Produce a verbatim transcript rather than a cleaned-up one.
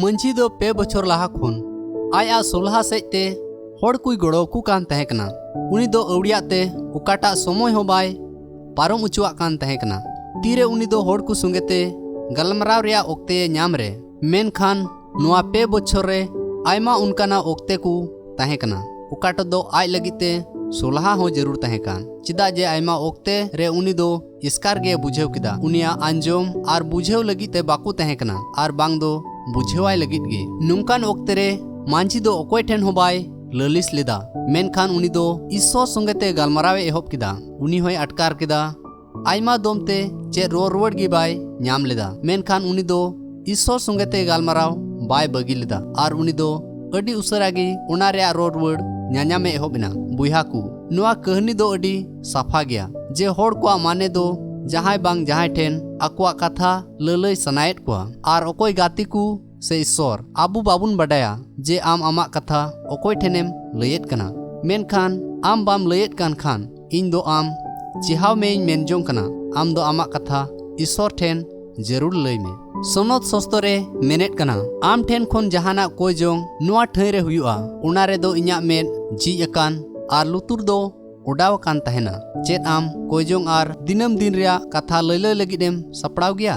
ᱢᱟᱹᱡᱷᱤ ᱫᱚ ᱯᱮ ᱵᱚᱪᱷᱚᱨ ᱞᱟᱦᱟ ᱠᱷᱚᱱ ᱟᱡᱟᱜ ᱥᱚᱞᱦᱟ ᱥᱮᱡ ᱛᱮ ᱦᱚᱲ ᱠᱚᱭ ᱜᱚᱲᱚ ᱟᱠᱚ ᱠᱟᱱ ᱛᱟᱦᱮᱸ ᱠᱟᱱᱟ᱾ ᱩᱱᱤ ᱫᱚ ᱟᱹᱣᱲᱤᱭᱟᱜ ᱛᱮ ᱚᱠᱟᱴᱟᱜ ᱥᱚᱢᱚᱭ ᱦᱚᱸ ᱵᱟᱭ ᱯᱟᱨᱚᱢ ᱚᱪᱚᱣᱟᱜ ᱠᱟᱱ ᱛᱟᱦᱮᱸ ᱠᱟᱱᱟ᱾ ᱛᱤᱨᱮ ᱩᱱᱤ ᱫᱚ ᱦᱚᱲ ᱠᱚ ᱥᱚᱸᱜᱮ ᱛᱮ ᱜᱟᱞᱢᱟᱨᱟᱣ ᱨᱮᱭᱟᱜ ᱚᱠᱛᱮᱭᱮ ᱧᱟᱢ ᱨᱮ᱾ ᱢᱮᱱᱠᱷᱟᱱ ᱱᱚᱣᱟ ᱯᱮ ᱵᱚᱪᱷᱚᱨ ᱨᱮ ᱟᱭᱢᱟ ᱚᱱᱠᱟᱱᱟᱜ ᱚᱠᱛᱮ ᱠᱚ ᱛᱟᱦᱮᱸ ᱠᱟᱱᱟ, ᱚᱠᱟᱴᱟᱜ ᱫᱚ ᱟᱡ ᱞᱟᱹᱜᱤᱫ ᱛᱮ ᱥᱚᱞᱦᱟ ᱦᱚᱸ ᱡᱟᱹᱨᱩᱲ ᱛᱟᱦᱮᱸ ᱠᱟᱱ᱾ ᱪᱮᱫᱟᱜ ᱡᱮ ᱟᱭᱢᱟ ᱚᱠᱛᱮ ᱨᱮ ᱩᱱᱤ ᱫᱚ ᱮᱥᱠᱟᱨ ᱜᱮ ᱵᱩᱡᱷᱟᱹᱣ ᱠᱮᱫᱟ᱾ ᱩᱱᱤᱭᱟᱜ ᱟᱸᱡᱚᱢ ᱟᱨ ᱵᱩᱡᱷᱟᱹᱣ ᱞᱟᱹᱜᱤᱫ ᱛᱮ ᱵᱟᱠᱚ ᱛᱟᱦᱮᱸ ᱠᱟᱱᱟ ᱟᱨ ᱵᱟᱝ ᱫᱚ ᱵᱩᱡᱷᱟᱹᱣᱟᱭ ᱞᱟᱹᱜᱤᱫ ᱜᱮ᱾ ᱱᱚᱝᱠᱟᱱ ᱚᱠᱛᱮ ᱨᱮ ᱢᱟᱹᱡᱷᱤ ᱫᱚ ᱚᱠᱚᱭ ᱴᱷᱮᱱ ᱦᱚᱸ ᱵᱟᱭ ᱞᱟᱹᱞᱤᱥ ᱞᱮᱫᱟ, ᱢᱮᱱᱠᱷᱟᱱ ᱩᱱᱤ ᱫᱚ ᱤᱥᱥᱚᱨ ᱥᱚᱸᱜᱮ ᱛᱮ ᱜᱟᱞᱢᱟᱨᱟᱣ ᱮ ᱮᱦᱚᱵ ᱠᱮᱫᱟ᱾ ᱩᱱᱤ ᱦᱚᱸᱭ ᱟᱴᱠᱟᱨ ᱠᱮᱫᱟ ᱟᱭᱢᱟ ᱫᱚᱢ ᱛᱮ ᱪᱮᱫ ᱨᱚᱲ ᱨᱩᱣᱟᱹᱲ ᱜᱮ ᱵᱟᱭ ᱧᱟᱢ ᱞᱮᱫᱟ, ᱢᱮᱱᱠᱷᱟᱱ ᱩᱱᱤ ᱫᱚ ᱤᱥᱥᱚᱨ ᱥᱚᱸᱜᱮ ᱛᱮ ᱜᱟᱞᱢᱟᱨᱟᱣ ᱵᱟᱭ ᱵᱟᱹᱜᱤ ᱞᱮᱫᱟ ᱟᱨ ᱩᱱᱤ ᱫᱚ ᱟᱹᱰᱤ ᱩᱥᱟᱹᱨᱟ ᱜᱮ ᱚᱱᱟ ᱨᱮᱭᱟᱜ ᱨᱚᱲ ᱨᱩᱣᱟᱹᱲ ᱧᱟᱧᱟᱢᱮ ᱮᱦᱚᱵ ᱮᱱᱟ᱾ ᱵᱚᱭᱦᱟ ᱠᱚ, ᱱᱚᱣᱟ ᱠᱟᱹᱦᱱᱤ ᱫᱚ ᱟᱹᱰᱤ ᱥᱟᱯᱷᱟ ᱜᱮᱭᱟ ᱡᱮ ᱦᱚᱲ ᱠᱚᱣᱟᱜ ᱢᱟᱱᱮ ᱫᱚ ᱡᱟᱦᱟᱸᱭ ᱵᱟᱝ ᱡᱟᱦᱟᱸᱭ ᱴᱷᱮᱱ ᱟᱠᱚᱣᱟᱜ ᱠᱟᱛᱷᱟ ᱞᱟᱹᱞᱟᱹᱭ ᱥᱟᱱᱟᱭᱮᱫ ᱠᱚᱣᱟ ᱟᱨ ᱚᱠᱚᱭ ᱜᱟᱛᱮ ᱠᱚ ᱥᱮ ᱤᱥᱥᱚᱨ, ᱟᱵᱚ ᱵᱟᱵᱚᱱ ᱵᱟᱰᱟᱭᱟ ᱡᱮ ᱟᱢ ᱟᱢᱟᱜ ᱠᱟᱛᱷᱟ ᱚᱠᱚᱭ ᱴᱷᱮᱱᱮᱢ ᱞᱟᱹᱭᱮᱫ ᱠᱟᱱᱟ᱾ ᱢᱮᱱᱠᱷᱟᱱ ᱟᱢ ᱵᱟᱢ ᱞᱟᱹᱭᱮᱫ ᱠᱟᱱ ᱠᱷᱟᱱ, ᱤᱧ ᱫᱚ ᱟᱢ ᱪᱮᱦᱟᱣ ᱢᱮᱭᱟᱹᱧ ᱢᱮᱱ ᱡᱚᱝ ᱠᱟᱱᱟ᱾ ᱟᱢ ᱫᱚ ᱟᱢᱟᱜ ᱠᱟᱛᱷᱟ ᱤᱥᱥᱚᱨ ᱴᱷᱮᱱ ᱡᱟᱹᱨᱩᱲ ᱞᱟᱹᱭ ᱢᱮ᱾ ᱥᱚᱱᱚᱛ ᱥᱚᱥᱛᱚ ᱨᱮ ᱢᱮᱱᱮᱫ ᱠᱟᱱᱟ, ᱟᱢ ᱴᱷᱮᱱ ᱠᱷᱚᱱ ᱡᱟᱦᱟᱱᱟᱜ ᱠᱚᱭ ᱡᱚᱝ ᱱᱚᱣᱟ ᱴᱷᱟᱹᱭ ᱨᱮ ᱦᱩᱭᱩᱜᱼᱟ, ᱚᱱᱟ ᱨᱮᱫᱚ ᱤᱧᱟᱜ ᱢᱮᱫ ᱡᱷᱤᱡ ᱟᱠᱟᱱ ᱟᱨ ᱞᱩᱛᱩᱨ ᱫᱚ ᱚᱰᱟᱣ ᱟᱠᱟᱱ ᱛᱟᱦᱮᱱᱟ᱾ ᱪᱮᱫ ᱟᱢ ᱠᱚᱭ ᱡᱚᱝ ᱟᱨ ᱫᱤᱱᱟᱹᱢ ᱫᱤᱱ ᱨᱮᱭᱟᱜ ᱠᱟᱛᱷᱟ ᱞᱟᱹᱞᱟᱹᱭ ᱞᱟᱹᱜᱤᱫ ᱮᱢ ᱥᱟᱯᱲᱟᱣ ᱜᱮᱭᱟ?